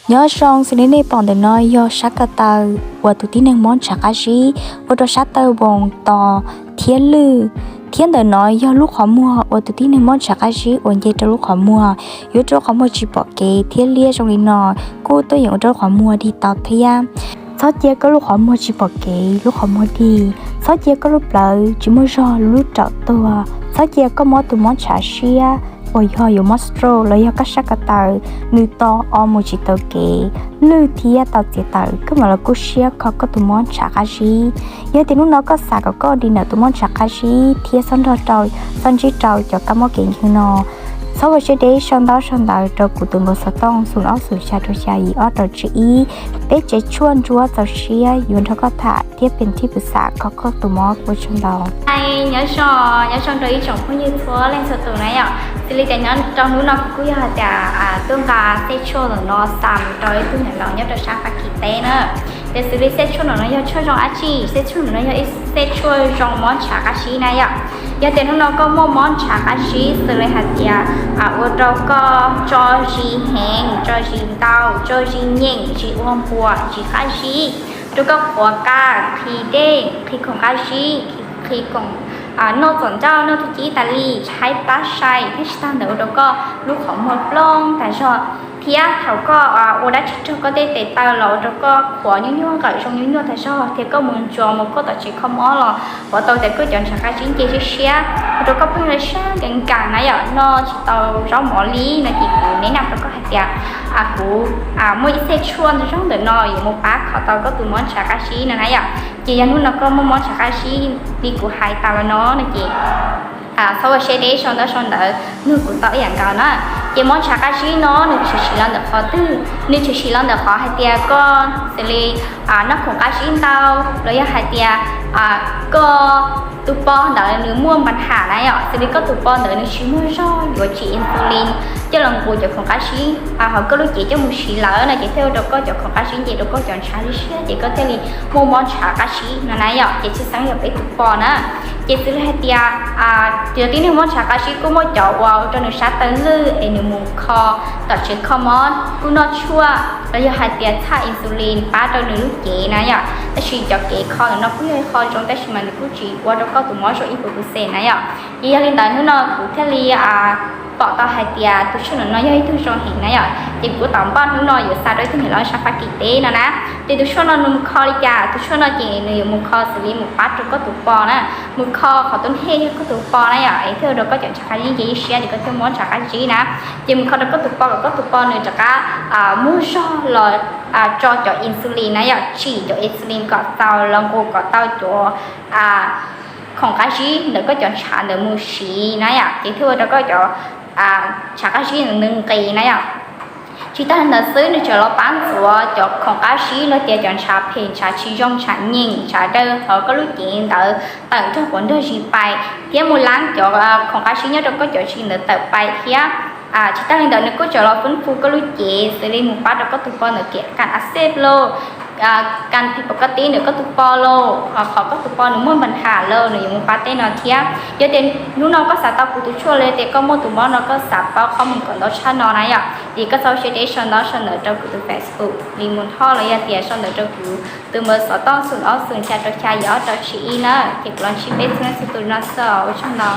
Nyob zoo, xws li nej pom ntawm no yog sab ko taw uas tus tib neeg mob ntshav qab zib ua rau sab taw voos to thiab lwj, thiab ntawm no yog lub qhov muag uas tus tib neeg mob ntshav qab zib uas nce rau lub qhov muag, yuav rau qhov muag tsis pom kev thiab liab zoo li no kuj tuaj yeem ua rau lub qhov muag dig to thiab. Txhob cia koj lub qhov muag tsis pom kev, lub qhov muag dig, txhob cia koj lub plawv tsis muaj zog lub raum tuag, txhob cia koj mob tus mob ntshav siab uas yog yuav mob stroke los yog koj sab ko taw nws to o mus tsis tau kev, lwj thiab tau txiav tawm, koj mam los kub siab kho koj tus mob ntshav qab zib. Yog tias hnub no koj xav kom koj dim ntawm tus mob ntshav qab zib thiab txhob nrog rau, txhob ntsib rau cov kab mob kev ncig no, txhob ua siab deb sau ntaub sau ntawv rau kuv tus npawb xov tooj xoom ob xoom xya rau xya yim ob rau tsib ib. Peb tsev tshuaj ntsuab txaus siab yuav nrog koj tham thiab pem thib pwm xam kho koj tus mob. Ua tsaug ntau. Nyob zoo, nyob zoo rau ib tsoom phooj ywg txhua leej txhua tus na yom. Xws li tias nyob rau hnub no kuv kuj yog hais tias tuaj nqa xej tshuaj ntawm no xa mus rau ib tug niam laus nyob rau sab Fab Kis teb na. Ces xws li xej tshuaj ntawm no yog tshuaj zoo dab tsi? Xej tshuaj ntawm no yog ib xej tshuaj zoo mob ntshav qab zib na yom. Yog tias hnub no koj muaj mob ntshav qab zib xws li hais tias ua rau koj tso zis heev, tso zis ntau, tso zis nyeem, zis ua npuas, zis qab zib, rau koj qhuav qa, nqhis dej, nqhis khoom qab zib, nqhis khoom, noj txom ncauj, noj txuj ci tas li, tshaib plab sai, thiab tsis tag ntawd ua rau koj lub qhov muag plooj tas zog, thiab thaum koj ua dab tsi raug koj tej tes taw los ua rau koj qhuav nyuaj nyuaj, nqawm zoo nyuaj nyuaj tas zog, thiab koj mus ntsuas mus koj tom tsev kho mob los pom tau tias koj cov ntshav qab zib nce siab siab, ua rau koj pheej la siab nkees nkees na yom, noj tsis tau zaub mov li no ces kuv neb na rau koj hais tias kuv muaj ib xej tshuaj zoo ntawm no yuav mus pab kho tau koj tus mob ntshav qab zib no na yom. Ces yog hnub no koj muaj mob ntshav qab zib li kuv hais tas los no no ces txhob ua siab deb sau ntaub sau ntawv nug kuv tau ib yam nkaus na. Ces mob ntshav qab zib no nws tshwm sim los ntawm qhov twg? Nws tshwm sim los ntawm qhov hais tias koj xws li noj khoom qab zib ntau, los yog hais tias koj tus po ntawd nws muaj npa nham na yom, xws li koj tus po ntawd nws tsis muaj zog yuav tsim insulin coj los nqus cov khoom qab zib hauv koj lub cev coj mus siv lawm no ces thiaj ua rau koj cov khoom qab zib nce rau koj cov ntshav siab siab ces koj thiaj li muaj mob ntshav qab zib no na yom. Ces tshwj xeeb yog peb tus po na. Ces xws li hais tias cov tib neeg mob ntshav qab zib kuj muaj cov uas ua rau nws sab taw lwj es nws mus kho tom tsev kho mob kuj noj tshuaj los yog hais tias txhaj insulin pab rau nws lub cev na yom. Tab sis cov kev kho ntawm no kuj yog ib qho zoo tab sis mas nws kuj tsis ua rau koj tus mob zoo ib puas percent na yom. Ces yog li ntawd hnub no kuv thiaj li pom tau hais tias tus tshuaj ntawm no yog ib tug zoo heev na yom. Ces kuv tau npaj hnub no yuav xa rau ib tug niam laus sab Fab Kis teb no na. Ces tus tshuaj no nws mus kho li cas? Tus tshuaj no ces nws yuav mus kho xws li mus pab rau koj tus po na, mus kho qhov tub hej yog koj tus po na yom, es thiaj ua rau koj cov ntshav qab zib nce ib siab ces koj thiaj mob ntshav qab zib na. Ces mus kho rau koj tus po kom koj tus po nws rov qab muaj zog los tso cov insulin na yom, tsim cov insulin kom txaus los nqus kom tau cov khoom qab zib ntawm koj cov ntshav ntawd mus siv na yom, ces thiaj ua rau koj cov ntshav qab zib ntawd nqis na yom. Tsis tas li ntawd xwb nws tseem los pab ntxuav cov khoom qab zib los tias cov ntshav phem, ntshav tsis zoo, ntshav nyeem, ntshav daws hauv koj lub cev ntawd tawm nrog quav nrog zis pais thiab mus laab cov khoom qab zib nyob rau koj cov zis ntawd tawm pais thiab. Tsis tas li ntawd nws kuj tseem los fwb fu koj lub cev xws li mus pab rau koj tus po ntawd kev kas a xej lauj, kas phem pom koj tib ntawm koj tus po lauj, qhov koj tus po nws muaj npa nham lauj, nws yuav mus pab tej no thiab. Yog tias hnub no koj xav tau kuv tus tshuaj los yog tias koj muaj tus mob no koj xav paub qhov mus kom ntau tshaj no na yom, ces koj txhob siab deb sau ntaub sau ntawv rau kuv tus Facebook Lis Mus Thoj los yog tias sau ntawv rau kuv tus npawb xov tooj xoom ob xoom xya rau xya yim ob rau tsib ib na, ces kuv los ntsib peb txhua leej txhua tus no xwb, ua tsaug ntau.